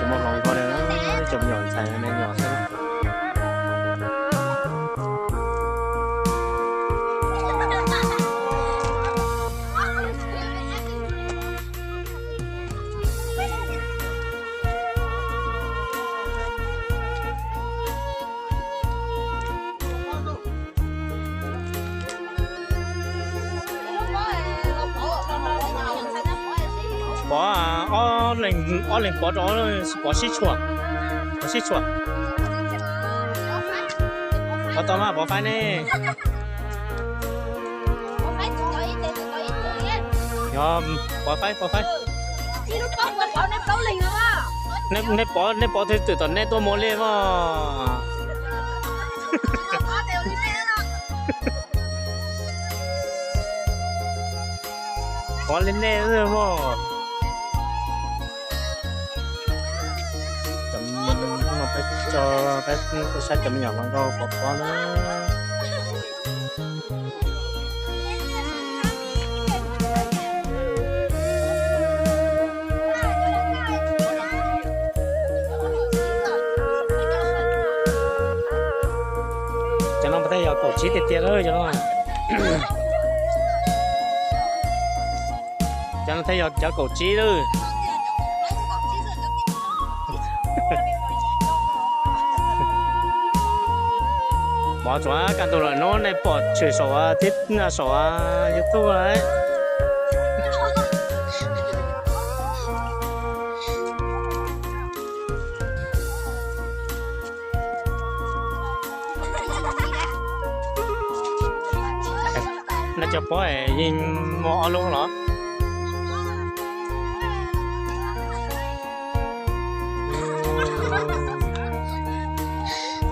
Muaj hluas nkauj li, cov me nyuam ntxhais me nyuam xwb. Pov, ob leeg pov rau, pov sib tshuam, pov sib tshuam. Pov tau mas pov faib ne. Yog, pov faib, pov faib. Nej pov, nej pov thwj twm tom nej tuaj mus li mas. Pov li nej xwb mas. Hnub no peb tso, peb tuaj saib cov me nyuam hluas nkauj pov pob na. Cov no mas thiaj yog kaum tsib tiag tiag lawm cov no. Cov no thiaj yog cov kaum tsib lawm. Mov tsuav kaj ntug lawm, hnub nej pom tshwm saum tib saum YouTube. Nej cov pob yeej muaj ob lub los?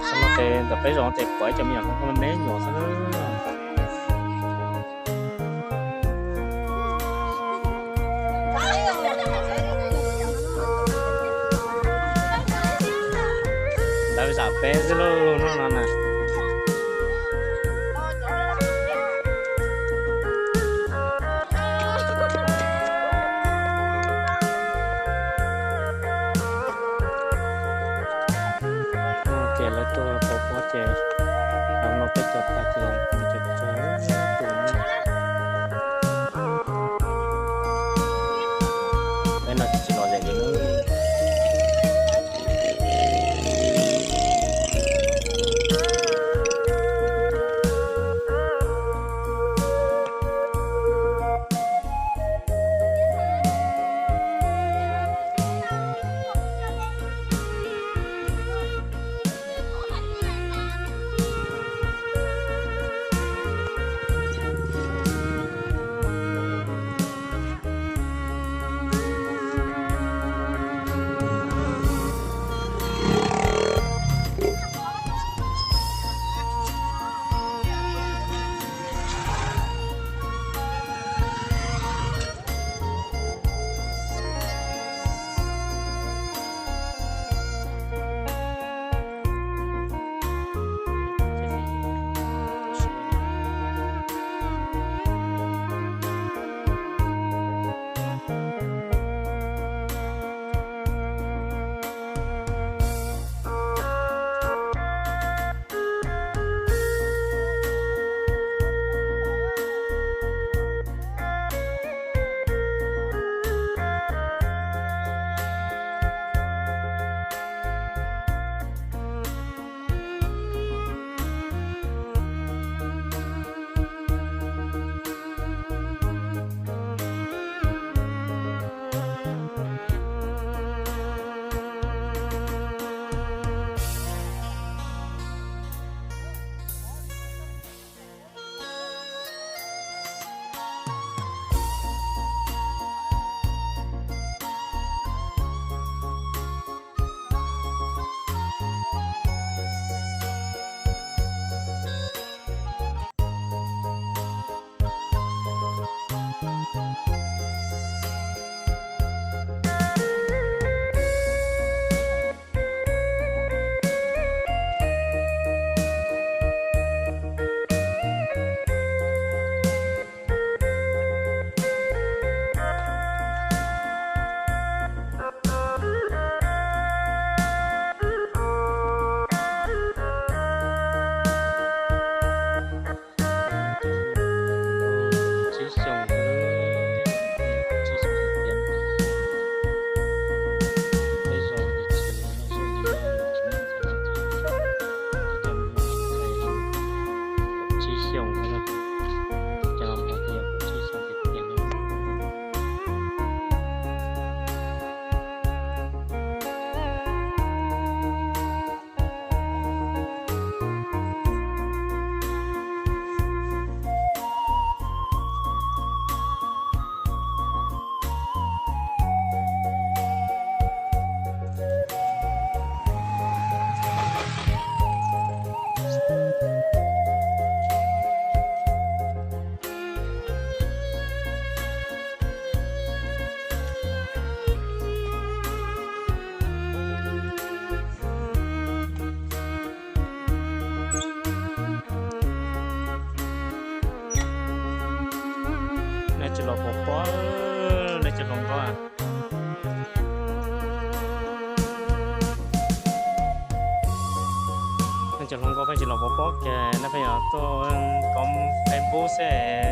Tam no ces ntawm peb zos ces pom ib cov me nyuam me nyuam xwb. Lawv zam peb xwb lauj, hnub no na. Ces lawv tuaj pov pob ces, no peb cov tag ces cov tag tus, peb no tsis los zem li. Los pov pob, nej cov hluas nkauj, nej cov hluas nkauj pheej tsis los pov pob kiag, nej pheej yuav tuaj kov Facebook xwb.